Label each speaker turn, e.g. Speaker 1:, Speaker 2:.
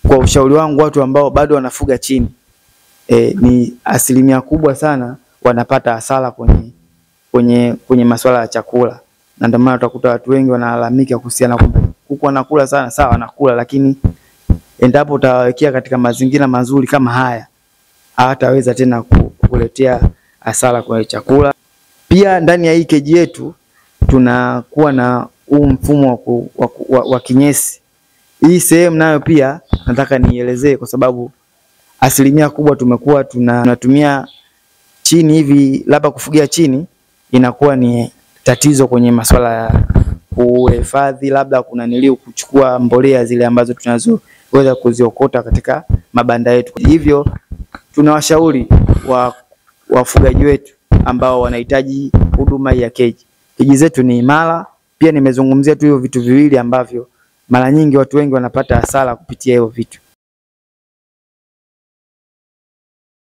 Speaker 1: Kwa ushauri wangu, watu ambao bado wanafuga chini ni asilimia kubwa sana wanapata hasara kwenye masuala ya chakula, na ndio maana utakuta watu wengi wanalalamika kuhusiana kwamba kuku wanakula sana. Sawa, wanakula, lakini endapo utawawekea katika mazingira mazuri kama haya, hawataweza tena kukuletea hasara kwenye chakula. Pia ndani ya hii keji yetu tunakuwa na huu mfumo wa kinyesi. Hii sehemu nayo pia nataka nielezee, kwa sababu asilimia kubwa tumekuwa tunatumia chini hivi, labda kufugia chini inakuwa ni tatizo kwenye masuala ya kuhifadhi, labda kuna nilio kuchukua mbolea zile ambazo tunazoweza kuziokota katika mabanda yetu. Hivyo tunawashauri wafugaji wetu ambao wanahitaji huduma ya keji. Keji zetu ni imara. Pia nimezungumzia tu hiyo vitu viwili ambavyo mara nyingi watu wengi wanapata hasara kupitia hiyo vitu.